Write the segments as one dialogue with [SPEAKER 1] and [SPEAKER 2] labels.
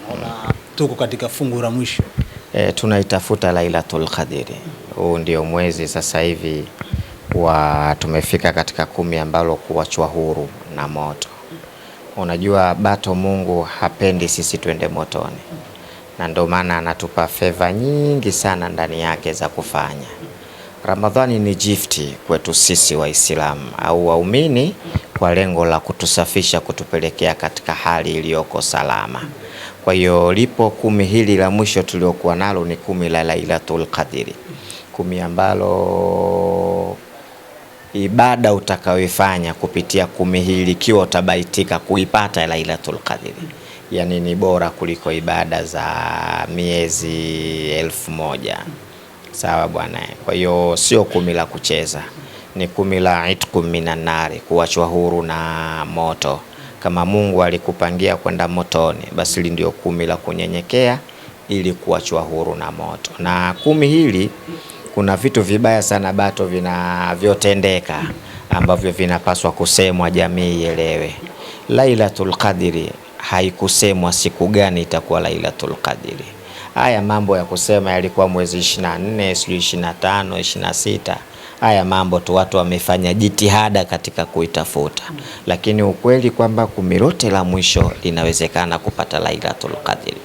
[SPEAKER 1] Naona tuko katika fungu la mwisho.
[SPEAKER 2] Tunaitafuta Lailatul Qadri. Huu ndio mwezi sasa hivi wa tumefika katika 10 ambalo kuachwa huru na moto. Unajua bato, Mungu hapendi sisi twende motoni, na ndio maana anatupa favor nyingi sana ndani yake za kufanya. Ramadhani ni gifti kwetu sisi Waislamu au waumini kwa lengo la kutusafisha, kutupelekea katika hali iliyoko salama. Kwa hiyo lipo 10 hili la mwisho tuliokuwa nalo ni 10 la Lailatul Qadri, 10 ambalo ibada utakayoifanya kupitia 10 hili ikiwa utabaitika kuipata Lailatul Qadri, yani ni bora kuliko ibada za miezi 1000. Sawa bwana. Kwa hiyo sio 10 la kucheza, ni 10 la itqum minan nari, kuachwa huru na moto. Kama Mungu alikupangia kwenda motoni, basi hili ndio 10 la kunyenyekea ili kuachwa huru na moto. Na 10 hili kuna vitu vibaya sana bato vinavyotendeka ambavyo vinapaswa kusemwa jamii ielewe. Lailatul Qadri haikusemwa siku gani itakuwa Lailatul Qadri. Haya mambo ya kusema yalikuwa mwezi 24, sijui 25, 26. Haya mambo tu watu wamefanya jitihada katika kuitafuta, lakini ukweli kwamba 10 lote la mwisho linawezekana kupata Lailatul Qadri.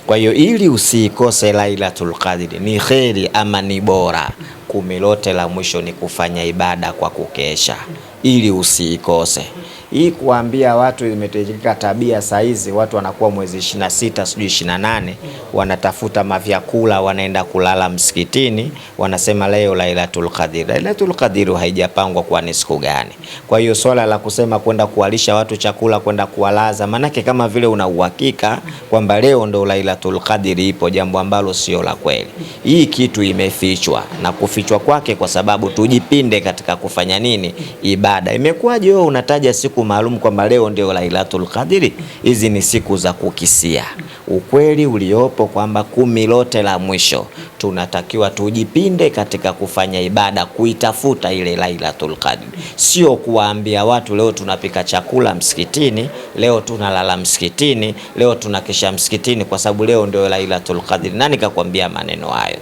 [SPEAKER 2] Kwa hiyo ili usiikose Lailatul Qadri, ni kheri ama ni bora 10 lote la mwisho ni kufanya ibada kwa kukesha ili usiikose. Hii kuambia watu imetejeka tabia saizi, watu wanakuwa mwezi 26 sijui 28 wanatafuta mavyakula, wanaenda kulala msikitini, wanasema leo Lailatul Qadr. Lailatul Qadr haijapangwa kwa ni siku gani. Kwa hiyo swala la kusema kwenda kuwalisha watu chakula, kwenda kuwalaza, manake kama vile una uhakika kwamba leo ndo Lailatul Qadr ipo, jambo ambalo sio la kweli. Hii kitu imefichwa, na kufichwa kwake kwa sababu tujipinde katika kufanya nini? Ibada. Imekuwaje wewe unataja siku maalum kwamba leo ndio Lailatul Qadri? Hizi ni siku za kukisia. Ukweli uliopo kwamba 10 lote la mwisho tunatakiwa tujipinde katika kufanya ibada, kuitafuta ile Lailatul Qadri, sio kuwaambia watu leo tunapika chakula msikitini, leo tunalala msikitini, leo tunakesha msikitini kwa sababu leo ndio Lailatul Qadri. Nani kakwambia maneno hayo?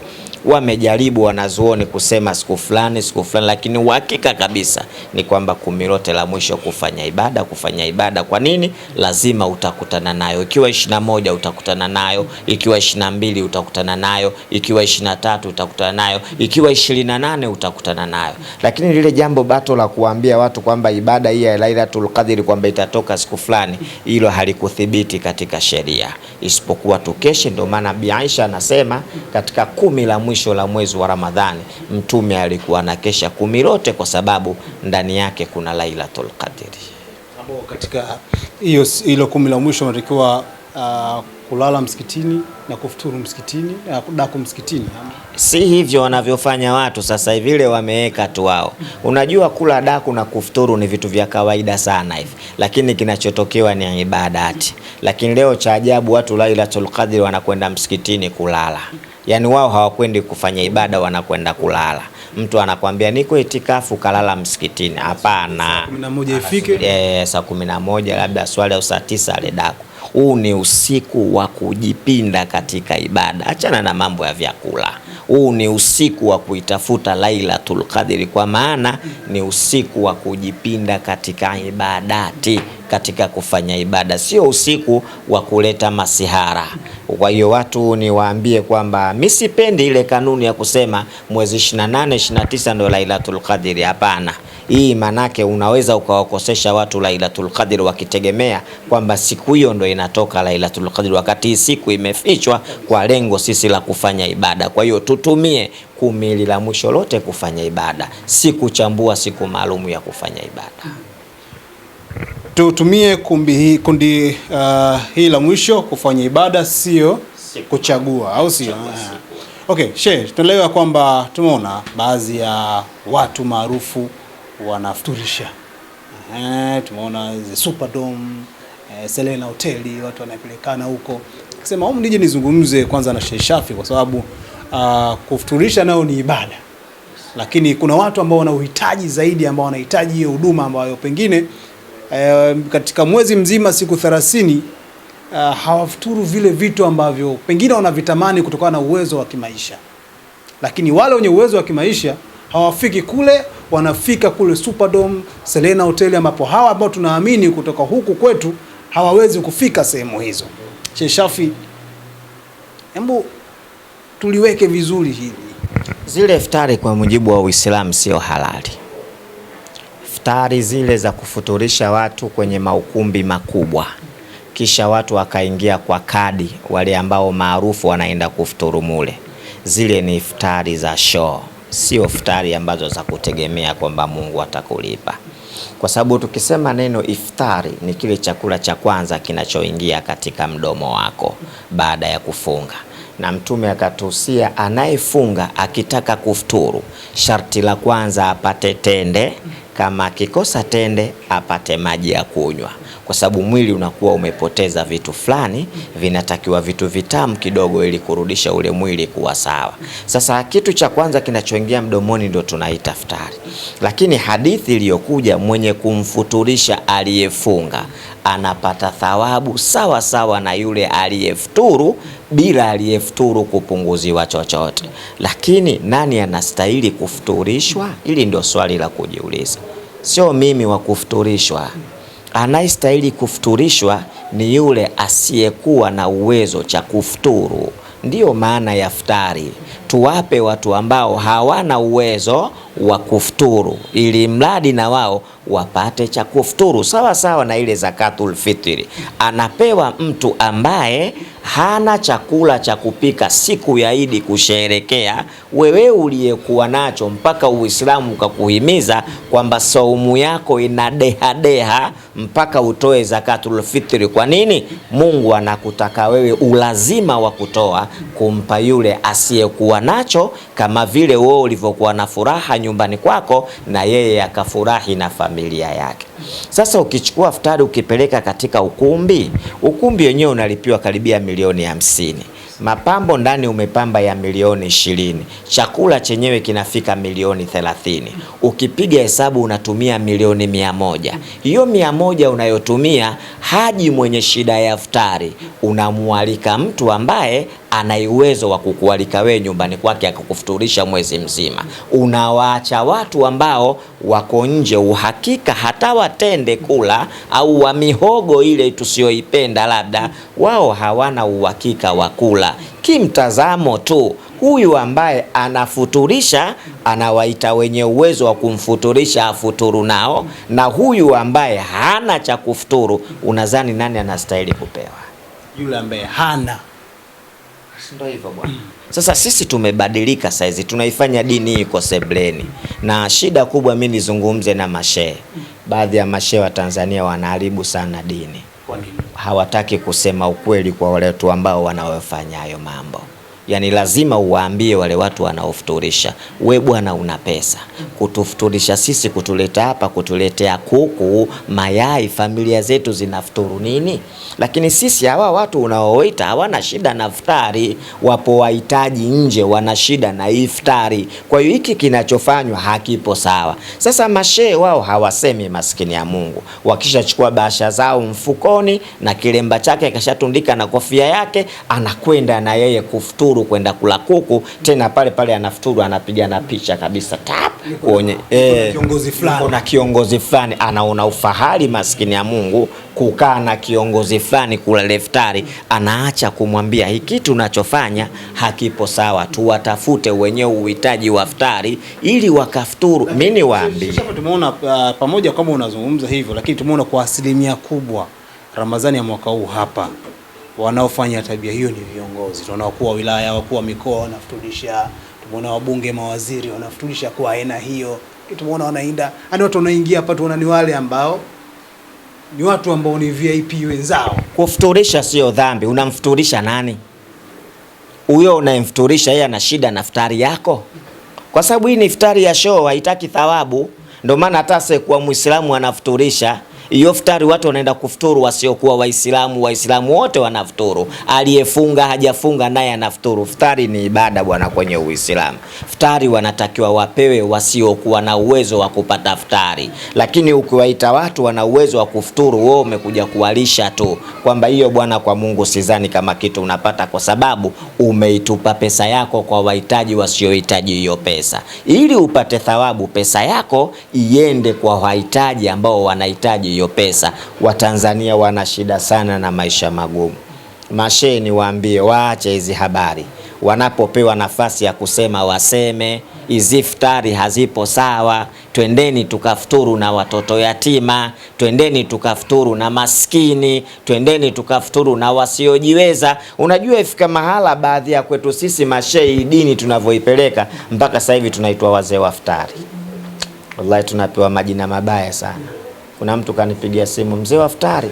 [SPEAKER 2] Wamejaribu wanazuoni kusema siku fulani siku fulani, lakini uhakika kabisa ni kwamba 10 lote la mwisho kufanya ibada, kufanya ibada. Kwa nini? Lazima utakutana nayo. Ikiwa 21 utakutana nayo, ikiwa 22 utakutana nayo, ikiwa 23 utakutana nayo, ikiwa 28 utakutana nayo. Lakini lile jambo bato la kuambia watu kwamba ibada hii ya Lailatul Qadri kwamba itatoka siku fulani, hilo halikuthibiti katika sheria, isipokuwa tukeshe. Ndio maana Bi Aisha anasema katika 10 la mwisho la mwezi wa Ramadhani Mtume alikuwa anakesha 10 lote kwa sababu ndani yake kuna Lailatul Qadri.
[SPEAKER 1] Hapo katika hiyo hilo 10 la mwisho unatakiwa kulala msikitini na kufuturu msikitini na kudaku msikitini.
[SPEAKER 2] Si hivyo wanavyofanya watu sasa hivi, ile wameweka tu wao. Unajua kula daku na kufuturu ni vitu vya kawaida sana hivi, lakini kinachotokewa ni ibadati. Lakini leo cha ajabu watu Lailatul Qadri wanakwenda msikitini kulala. Yani wao hawakwendi kufanya ibada, wanakwenda kulala. Mtu anakwambia niko itikafu, kalala msikitini. Hapana.
[SPEAKER 1] 11 ifike.
[SPEAKER 2] Saa 11 labda swali au saa 9 ale daku. Huu ni usiku wa kujipinda katika ibada. Achana na mambo ya vyakula. Huu ni usiku wa kuitafuta Lailatul Qadri, kwa maana ni usiku wa kujipinda katika ibadati, katika kufanya ibada, sio usiku wa kuleta masihara. Kwa hiyo watu niwaambie kwamba mimi sipendi ile kanuni ya kusema mwezi 28, 29 ndio Lailatul Qadri. Hapana. Hii manake unaweza ukawakosesha watu Lailatul Qadri wakitegemea kwamba siku hiyo ndio inatoka Lailatul Qadri, wakati hii siku imefichwa kwa lengo sisi la kufanya ibada. Kwa hiyo tutumie 10 la mwisho lote kufanya ibada, si kuchambua siku maalumu ya kufanya ibada.
[SPEAKER 1] Tutumie kundi hii la mwisho kufanya ibada, sio kuchagua, au sio? Okay, Sheikh, tunaelewa kwamba tumeona baadhi ya watu maarufu wanafuturisha. Tumeona the Superdome, Serena Hoteli, watu wanapelekana huko. Nikasema humu nije nizungumze kwanza na Sheikh Shafi kwa sababu kufuturisha nao ni ibada. Lakini kuna watu ambao wana uhitaji zaidi, ambao wanahitaji hiyo huduma ambayo pengine katika mwezi mzima siku 30 hawafuturu vile vitu ambavyo pengine wanavitamani kutokana na uwezo wa kimaisha, lakini wale wenye uwezo wa kimaisha hawafiki kule, wanafika kule Superdome, Serena Hotel, ambapo hawa ambao tunaamini kutoka huku kwetu hawawezi kufika sehemu hizo. Sheikh Shafi, hebu tuliweke vizuri hili.
[SPEAKER 2] Zile iftari kwa mujibu wa Uislamu sio halali. Iftari zile za kufuturisha watu kwenye maukumbi makubwa, kisha watu wakaingia kwa kadi, wale ambao maarufu wanaenda kufuturu mule, zile ni iftari za show, sio iftari ambazo za kutegemea kwamba Mungu atakulipa. Kwa sababu tukisema neno iftari ni kile chakula cha kwanza kinachoingia katika mdomo wako baada ya kufunga. Na Mtume akatuhusia anayefunga akitaka kufuturu, sharti la kwanza apate tende, kama akikosa tende apate maji ya kunywa, kwa sababu mwili unakuwa umepoteza vitu fulani, vinatakiwa vitu vitamu kidogo ili kurudisha ule mwili kuwa sawa. Sasa kitu cha kwanza kinachoingia mdomoni ndio tunaita iftari. Lakini hadithi iliyokuja, mwenye kumfuturisha aliyefunga anapata thawabu sawa sawa na yule aliyefuturu bila aliyefuturu kupunguziwa chochote. Lakini nani anastahili kufuturishwa? Hili ndio swali la kujiuliza. Sio mimi wa kufuturishwa. Anayestahili kufuturishwa ni yule asiyekuwa na uwezo cha kufuturu. Ndiyo maana ya iftari. Tuwape watu ambao hawana uwezo wa kufuturu, ili mradi na wao wapate cha kufuturu, sawa sawa na ile zakatul fitri. Anapewa mtu ambaye hana chakula cha kupika siku ya Idi kusherekea. Wewe uliyekuwa nacho mpaka Uislamu ukakuhimiza kwamba saumu yako ina deha deha mpaka utoe zakatul fitri. Kwa nini? Mungu anakutaka wewe ulazima wa kutoa kumpa yule asiyekuwa nacho, kama vile wewe ulivyokuwa na furaha nyumbani kwako na yeye akafurahi na familia yake. Sasa ukichukua iftari ukipeleka katika ukumbi, ukumbi wenyewe unalipiwa karibia milioni 50. Mapambo ndani umepamba ya milioni 20. Chakula chenyewe kinafika milioni 30. Ukipiga hesabu unatumia milioni 100. Hiyo 100 unayotumia, haji mwenye shida ya iftari, unamualika mtu ambaye ana uwezo wa kukualika wewe nyumbani kwake akakufuturisha mwezi mzima. Unawaacha watu ambao wako nje, uhakika hata watende kula au wa mihogo ile tusiyoipenda labda, wao hawana uhakika wa kula. Kimtazamo tu, huyu ambaye anafuturisha anawaita wenye uwezo wa kumfuturisha afuturu nao, na huyu ambaye hana cha kufuturu, unadhani nani anastahili kupewa?
[SPEAKER 1] Yule ambaye hana.
[SPEAKER 2] Ndio hivyo bwana. Sasa sisi tumebadilika saizi, tunaifanya dini iko sebleni. Na shida kubwa, mimi nizungumze na mashehe. Baadhi ya mashehe wa Tanzania wanaharibu sana dini.
[SPEAKER 1] Kwa nini?
[SPEAKER 2] Hawataki kusema ukweli kwa wale watu ambao wanaofanya hayo mambo. Yaani lazima uwaambie wale watu wanaofuturisha, we bwana una pesa kutufuturisha sisi, kutuleta hapa, kutuletea kuku, mayai, familia zetu zinafuturu nini? Lakini sisi hawa watu unaoita hawana shida na iftari, wapo wahitaji nje wana shida na iftari. Kwa hiyo hiki kinachofanywa hakipo sawa. Sasa mashehe wao hawasemi, maskini ya Mungu, wakishachukua bahasha zao mfukoni na kilemba chake kashatundika na kofia yake, anakwenda na yeye kufuturu, kwenda kula kuku tena pale pale anafuturu, anapiga na picha kabisa tap kuonye
[SPEAKER 1] kiongozi fulani,
[SPEAKER 2] na kiongozi fulani anaona ufahari, maskini ya Mungu, kukaa na kiongozi fulani kula iftari. Anaacha kumwambia hiki kitu unachofanya hakipo sawa, tuwatafute wenyewe uhitaji wa iftari ili wakafuturu. Mimi niwaambie,
[SPEAKER 1] tumeona pamoja kama unazungumza hivyo, lakini tumeona kwa asilimia kubwa Ramadhani ya mwaka huu hapa wanaofanya tabia hiyo ni viongozi. Tunaona wakuu wa wilaya, wakuu wa mikoa wanafuturisha, tumeona wabunge, mawaziri wanafuturisha kwa aina hiyo. Tumeona wanainda, yani watu wanaingia hapa tunaona ni wale ambao ni watu ambao ni VIP wenzao.
[SPEAKER 2] Kufuturisha sio dhambi. Unamfuturisha nani? Huyo unayemfuturisha yeye ana shida na iftari yako? Kwa sababu hii ni iftari ya show, haitaki thawabu. Ndio maana hata asiyekuwa Muislamu anafuturisha. Hiyo futari watu wanaenda kufuturu wasiokuwa Waislamu, Waislamu wote wanafuturu. Aliyefunga hajafunga naye anafuturu. Futari ni ibada bwana kwenye Uislamu. Futari wanatakiwa wapewe wasiokuwa na uwezo wa kupata futari. Lakini ukiwaita watu wana uwezo wa kufuturu, wewe umekuja kuwalisha tu. Kwamba hiyo bwana kwa Mungu sidhani kama kitu unapata, kwa sababu umeitupa pesa yako kwa wahitaji wasiohitaji hiyo pesa. Ili upate thawabu, pesa yako iende kwa wahitaji ambao wanahitaji hiyo pesa. Watanzania wana shida sana na maisha magumu. Mashehe niwaambie waache hizi habari. Wanapopewa nafasi ya kusema waseme, hizi futari hazipo sawa, twendeni tukafuturu na watoto yatima, twendeni tukafuturu na maskini, twendeni tukafuturu na wasiojiweza. Unajua ifika mahala baadhi ya kwetu sisi mashehe dini tunavyoipeleka mpaka sasa hivi tunaitwa wazee wa futari. Wallahi tunapewa majina mabaya sana. Kuna mtu kanipigia simu, mzee wa futari.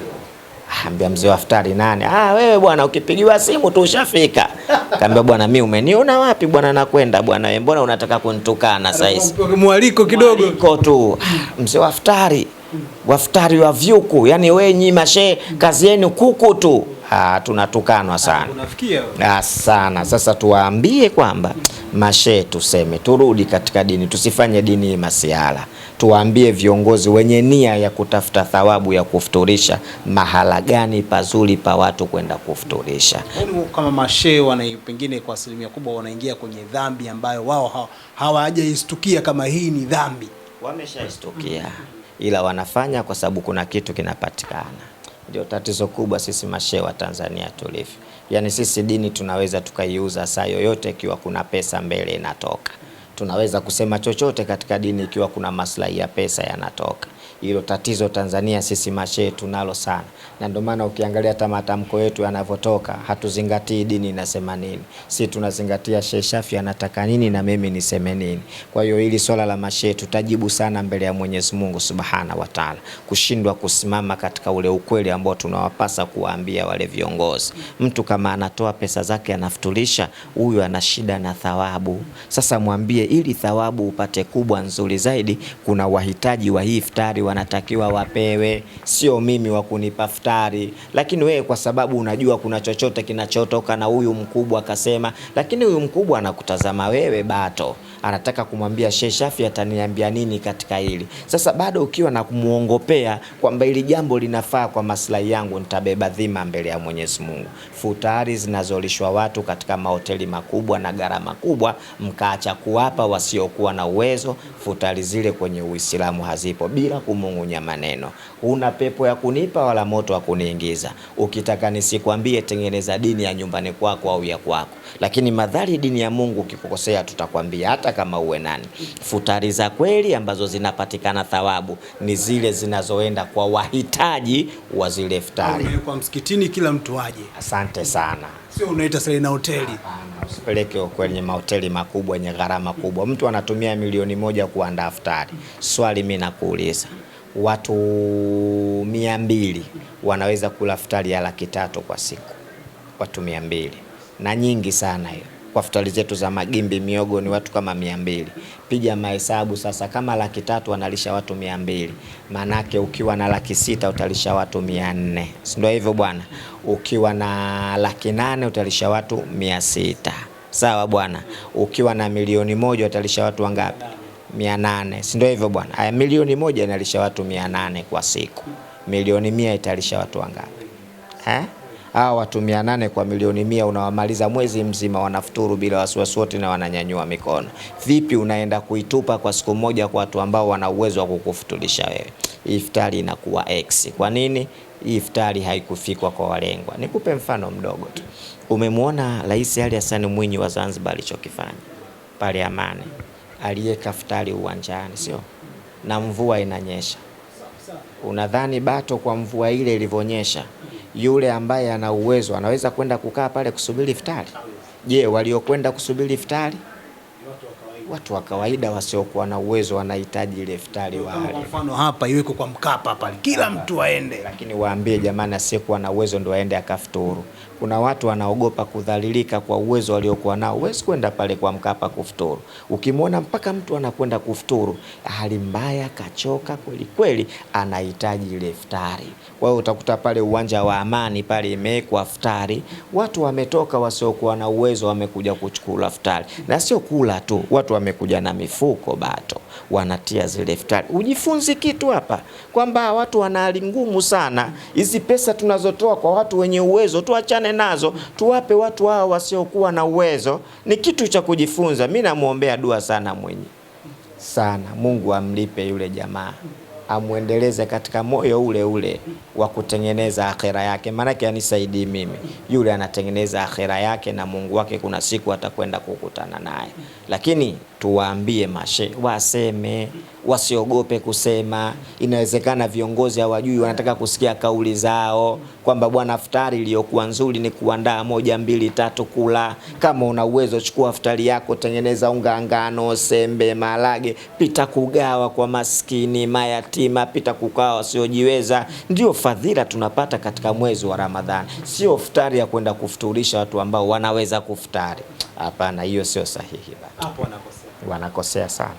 [SPEAKER 2] Ambia mzee wa futari nani? Ah, wewe bwana ukipigiwa simu tu ushafika. Kaambia bwana mimi umeniona wapi bwana, nakwenda bwana wewe mbona unataka kunitukana sasa hizi?
[SPEAKER 1] Mwaliko kidogo.
[SPEAKER 2] Mwaliko tu. Mzee wa futari. Wafutari wa vyuku. Yaani wewe nyi mashehe kazi yenu kuku tu. Tunatukanwa sana.
[SPEAKER 1] Unafikia?
[SPEAKER 2] Sana. Sasa tuwaambie kwamba mashehe tuseme turudi katika dini, tusifanye dini masiala. Tuwaambie viongozi wenye nia ya kutafuta thawabu ya kufuturisha mahala gani pazuri pa watu kwenda kufuturisha.
[SPEAKER 1] Kama mashehe wana pengine kwa asilimia kubwa wanaingia kwenye dhambi ambayo wao hawajaistukia kama hii ni dhambi.
[SPEAKER 2] Wameshaistukia ila wanafanya kwa sababu kuna kitu kinapatikana. Ndio tatizo kubwa sisi mashehe wa Tanzania tulivyo. Yaani sisi dini tunaweza tukaiuza saa yoyote ikiwa kuna pesa mbele inatoka. Tunaweza kusema chochote katika dini ikiwa kuna maslahi ya pesa yanatoka. Hilo tatizo Tanzania sisi mashehe tunalo sana. Na ndio maana ukiangalia hata matamko yetu yanavyotoka, hatuzingatii dini inasema nini. Si tunazingatia Sheikh Shafi anataka nini na mimi niseme nini. Kwa hiyo hili swala la mashehe tutajibu sana mbele ya Mwenyezi Mungu Subhana wa Ta'ala. Kushindwa kusimama katika ule ukweli ambao tunawapasa kuwaambia wale viongozi. Mtu kama anatoa pesa zake anafutulisha, huyu ana shida na thawabu. Sasa mwambie ili thawabu upate kubwa nzuri zaidi, kuna wahitaji wa hii iftari wanatakiwa wapewe, sio mimi wa kunipa futari. Lakini wewe kwa sababu unajua kuna chochote kinachotoka na huyu mkubwa akasema, lakini huyu mkubwa anakutazama wewe bato, anataka kumwambia Sheikh Shafi ataniambia nini katika hili. Sasa bado ukiwa na kumuongopea kwamba hili jambo linafaa kwa maslahi yangu, nitabeba dhima mbele ya Mwenyezi Mungu. Futari zinazolishwa watu katika mahoteli makubwa na gharama kubwa, mkaacha kuwapa wasiokuwa na uwezo, futari zile kwenye Uislamu hazipo, bila kumung'unya maneno. Huna pepo ya kunipa wala moto wa kuniingiza. Ukitaka nisikwambie, tengeneza dini ya nyumbani kwako au ya kwako. Lakini madhali dini ya Mungu ukikukosea tutakwambia hata kama uwe nani. Futari za kweli ambazo zinapatikana thawabu ni zile zinazoenda kwa wahitaji wa zile futari.
[SPEAKER 1] Kwa msikitini kila mtu aje.
[SPEAKER 2] Asante sana.
[SPEAKER 1] Sio unaita Serena hoteli.
[SPEAKER 2] Usipeleke kwenye mahoteli makubwa yenye gharama kubwa. Mtu anatumia 1,000,000 kuandaa futari. Swali mimi nakuuliza, watu 200 wanaweza kula futari ya 300,000 kwa siku? Watu 200. Na nyingi sana hiyo. Kwa futari zetu za magimbi miogo ni watu kama 200. Piga mahesabu sasa, kama 300,000 wanalisha watu 200. Manake ukiwa na 600,000 utalisha watu 400. Si ndio hivyo bwana? Ukiwa na 800,000 utalisha watu 600. Sawa bwana? Ukiwa na 1,000,000 utalisha watu wangapi? 800. Si ndio hivyo bwana? Haya, 1,000,000 inalisha watu 800 kwa siku. 1,100,000 italisha watu wangapi? Hawa watu 800 kwa 1,100,000 unawamaliza mwezi mzima, wanafuturu bila wasiwasi wote na wananyanyua mikono. Vipi unaenda kuitupa kwa siku moja kwa watu ambao wana uwezo wa kukufutulisha wewe? Iftari inakuwa X. Kwa nini? Iftari haikufikwa kwa walengwa. Nikupe mfano mdogo tu. Umemuona Rais Ali Hassan Mwinyi wa Zanzibar alichokifanya pale Amani? Aliyeka futari uwanjani, sio? Na mvua inanyesha. Unadhani bato kwa mvua ile ilivonyesha, yule ambaye ana uwezo anaweza kwenda kukaa pale kusubiri iftari? Je, waliokwenda kusubiri iftari Watu wa kawaida wasiokuwa na uwezo wanahitaji ile iftari
[SPEAKER 1] Kama
[SPEAKER 2] wale.
[SPEAKER 1] kwa mfano hapa iweko kwa Mkapa pale, kila mtu aende.
[SPEAKER 2] Lakini waambie jamani, asiyekuwa na uwezo ndo aende akafuturu. Kuna watu wanaogopa kudhalilika kwa uwezo waliokuwa nao. Huwezi kwenda pale kwa Mkapa kufuturu. Ukimwona mpaka mtu anakwenda kufuturu, hali mbaya, kachoka kweli kweli, anahitaji ile iftari. Kwa hiyo utakuta pale uwanja wa Amani pale imewekwa iftari, watu wametoka wasiokuwa na uwezo wamekuja kuchukua iftari, na sio kula tu, watu wamekuja na mifuko bato, wanatia zile iftari. Ujifunzi kitu hapa kwamba watu wana hali ngumu sana. Hizi pesa tunazotoa kwa watu wenye uwezo tuachane nazo, tuwape watu hao wasiokuwa na uwezo. Ni kitu cha kujifunza. Mi namwombea dua sana Mwinyi sana, Mungu amlipe yule jamaa, amwendeleze katika moyo ule ule wa kutengeneza akhera yake. Maanake anisaidii mimi, yule anatengeneza akhera yake na Mungu wake, kuna siku atakwenda kukutana naye. Lakini tuwaambie mashe waseme, wasiogope kusema. Inawezekana viongozi hawajui, wanataka kusikia kauli zao kwamba bwana, futari iliyokuwa nzuri ni kuandaa 1 2 3 kula. Kama una uwezo chukua futari yako, tengeneza unga ngano, sembe, maharage, pita kugawa kwa maskini, mayatima, pita kugawa wasiojiweza. Ndio fadhila tunapata katika mwezi wa Ramadhani, sio futari ya kwenda kufuturisha watu ambao wanaweza kufutari. Hapana, hiyo sio sahihi bana.
[SPEAKER 1] Hapo wanakosea.
[SPEAKER 2] Wanakosea sana.